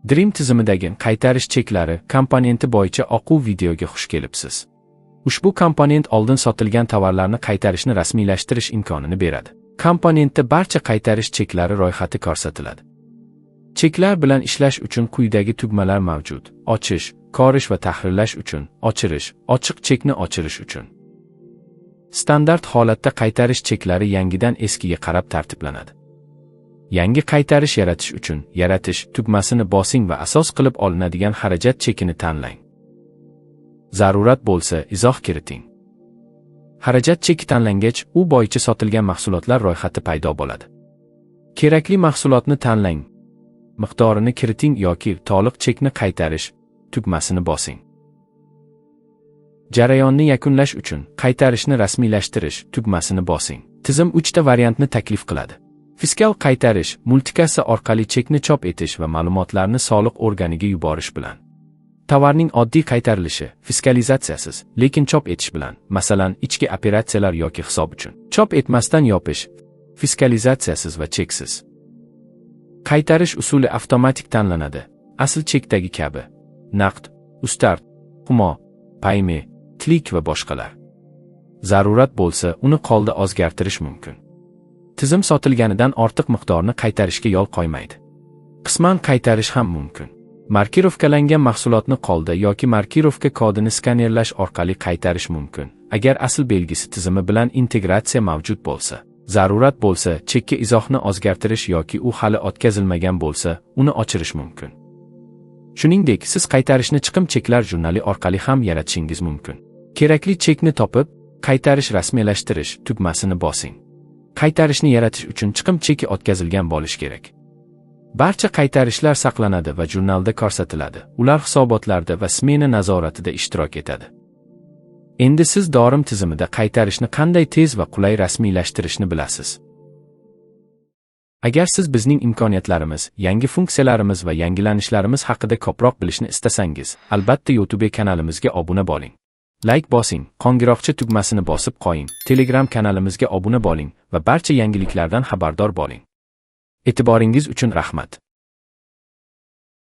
Dream tizimidagi qaytarish cheklari komponenti bo'yicha o'quv videoga xush kelibsiz. Ushbu komponent oldin sotilgan tovarlarni qaytarishni rasmiylashtirish imkonini beradi. Komponentda barcha qaytarish cheklari ro'yxati ko'rsatiladi. Cheklar bilan ishlash uchun quyidagi tugmalar mavjud: ochish, ko'rish va tahrirlash uchun, o'chirish, ochiq chekni o'chirish uchun. Standart holatda qaytarish cheklari yangidan eskiga qarab tartiblanadi. Yangi qaytarish yaratish uchun Yaratish tugmasini bosing va asos qilib olinadigan xarajat chekini tanlang. Zarurat bo'lsa, izoh kiriting. Xarajat cheki tanlangach, u bo'yicha sotilgan mahsulotlar ro'yxati paydo bo'ladi. Kerakli mahsulotni tanlang. Miqdorini kiriting yoki To'liq chekni qaytarish tugmasini bosing. Jarayonni yakunlash uchun Qaytarishni rasmiylashtirish tugmasini bosing. Tizim 3 ta variantni taklif qiladi. Fiskal qaytarish, multikassa orqali chekni chop etish va ma'lumotlarni soliq organiga yuborish bilan. Tovarning oddiy qaytarilishi, fiskalizatsiyasiz, lekin chop etish bilan, masalan, ichki operatsiyalar yoki hisob uchun. Chop etmasdan yopish, fiskalizatsiyasiz va cheksiz. Qaytarish usuli avtomatik tanlanadi. Asl chekdagi kabi. Naqd, Uzcard, Humo, Payme, Tlik va boshqalar. Zarurat bo'lsa, uni qo'lda o'zgartirish mumkin. Tizim sotilganidan ortiq miqdorni qaytarishga yo'l qo'ymaydi. Qisman qaytarish ham mumkin. Markirovkalangan mahsulotni qo'lda yoki markirovka kodini skanerlash orqali qaytarish mumkin, agar asl belgisi tizimi bilan integratsiya mavjud bo'lsa. Zarurat bo'lsa, chekka izohni o'zgartirish yoki u hali o'tkazilmagan bo'lsa, uni o'chirish mumkin. Shuningdek, siz qaytarishni chiqim cheklar jurnali orqali ham yaratishingiz mumkin. Kerakli chekni topib, Qaytarish rasmiylashtirish tugmasini bosing. Qaytarishni yaratish uchun chiqim cheki o'tkazilgan bo'lishi kerak. Barcha qaytarishlar saqlanadi va jurnalda ko'rsatiladi. Ular hisobotlarda va smena nazoratida ishtirok etadi. Endi siz Dorim tizimida qaytarishni qanday tez va qulay rasmiylashtirishni bilasiz. Agar siz bizning imkoniyatlarimiz, yangi funksiyalarimiz va yangilanishlarimiz haqida ko'proq bilishni istasangiz, albatta YouTube kanalimizga obuna bo'ling. Like bosing, qo'ng'iroqcha tugmasini bosib qo'ying, Telegram kanalimizga obuna bo'ling va barcha yangiliklardan xabardor bo'ling. E'tiboringiz uchun rahmat.